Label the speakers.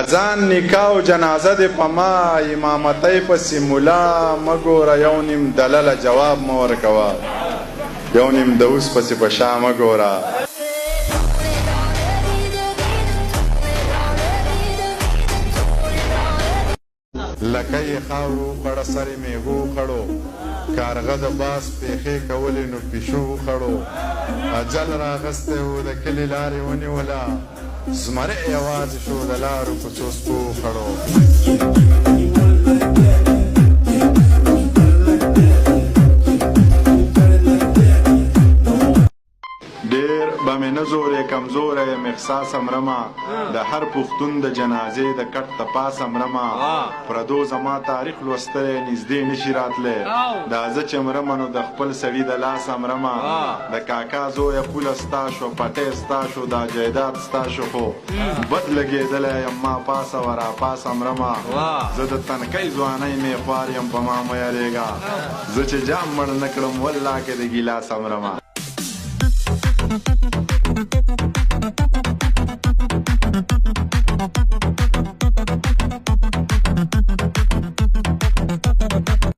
Speaker 1: ځان نکاح او جنازه دې په ما امامتۍ پسې ملا مه ګوره یو نیم دلله جواب مه ورکوه یو نیم د اوس پسې په شا مه ګوره. لکۍ یې خاورو وخوړه سر یې میږو وخوړو کارغه د باز پېښې کولې نو پیشو وخوړو اجل راغستی وو د کلي لار یې ونیوله زمری یوازې شو د لارو کوڅو سپو وخوړو. ډېر به مې نه زورې کمزوری یم احساسه مرمه د هر پښتون د جنازې د کټ د پاسه مرمه پردو زما تاریخ لوستلی نږدې نه شي راتلی دا زه چې مرمه نو د خپل سړي د لاسه مرمه د کاکا زویه پوله ستا شوه پټی ستا شو دا جایداد ستا شو خو بد لګېدلی یم ما پاسه وه راپاسه مرمه زه د تنکۍ ځوانۍ مېخوار یم په ما مه یریږه زه چې جام مړ نه کړم والله که د ګیلاسه مرمه.